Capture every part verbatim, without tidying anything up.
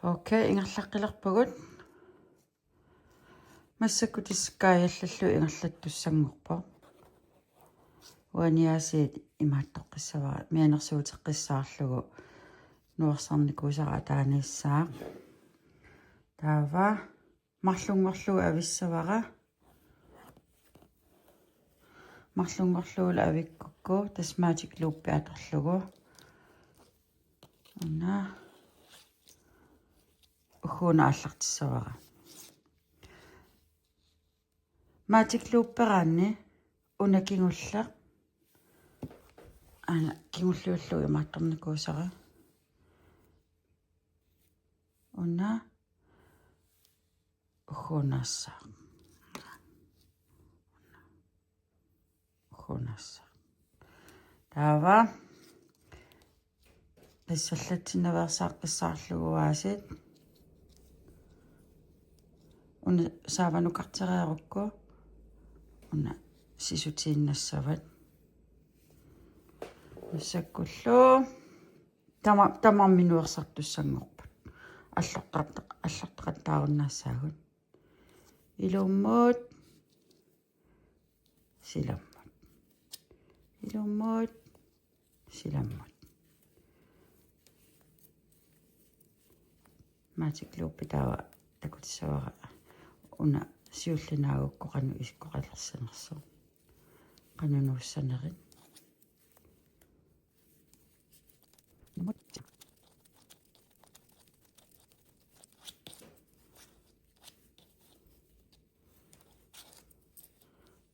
Okay, ingerlaqqilerpugut. Massakkut tassa kaajallallugu ingerlattussanngorpoq. Uaniaasiit imaattoqqissavara, mianersuuteqqissaarlugu nuersarnikuusara ataaniissaaq. Taava marlunngorlugu avissavara. Marlunngorlugulu avikkukku tassa Magic Loop atorlugu. Una ugguuna aallartissavara. Magic Looperaanni una kingulleq. Aana kingulliullugu imaattornikuusara. Una ugguunaassaaq. Ugguunaassaaq. Taava qissallatsinnaveersaaqqisaarlugu aasiit. Una saavanukartereerukku una sisutiinnassavat. Massakkullu tama-, tamarmik nuersartussanngorput. Allortart-, allortaqattaarunnaassagut. Ilummut, silammut. Ilummut, silammut. Magic Loop taava takutissavara una siulliit naagukku qanoq isikkoqalersanersoq. Qanoq nuussanerit.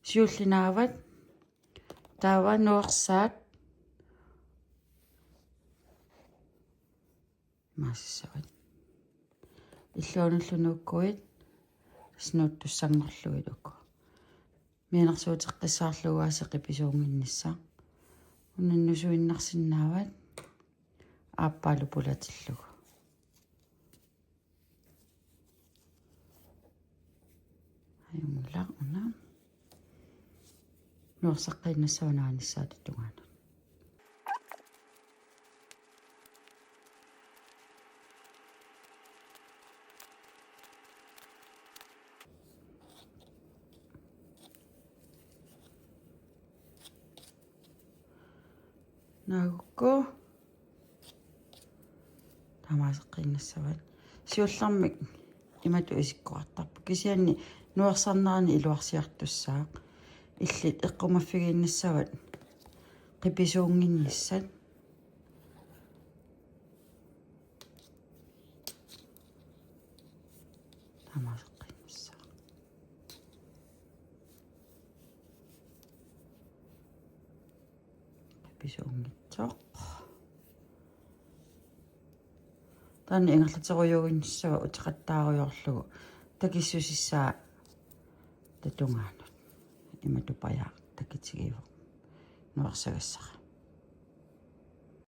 Siulliit naavat taava nuersaat maasissavat. Illuanullu nuukkuit nuuttussanngorlugit uku. Mianersuuteqqissaarlugu aasiit qipisuunnginnissaq. Una nusuinnarsinnaavat aappaalu pulatillugu. Ajunngilaq una. Nuersaqqinnissaa unaanissaata tungaanut. Naagukku. Taamaaseqqiinnassavat. Siullermik imatut isikkoqartarpoq. Kisianni nuersarnerani iluarsiartussaaq. Illit eqqumaffigiinnassavat qipisuunnginnissat. Taamaaseqqiinnassaaq. Qipisuunngitsoq. Taanna ingerlaterujuuginnissava uteqattaarujoorlugu takissusissaa tatungaanut. Imatut pajaaq takitigivoq. Nuersagassara.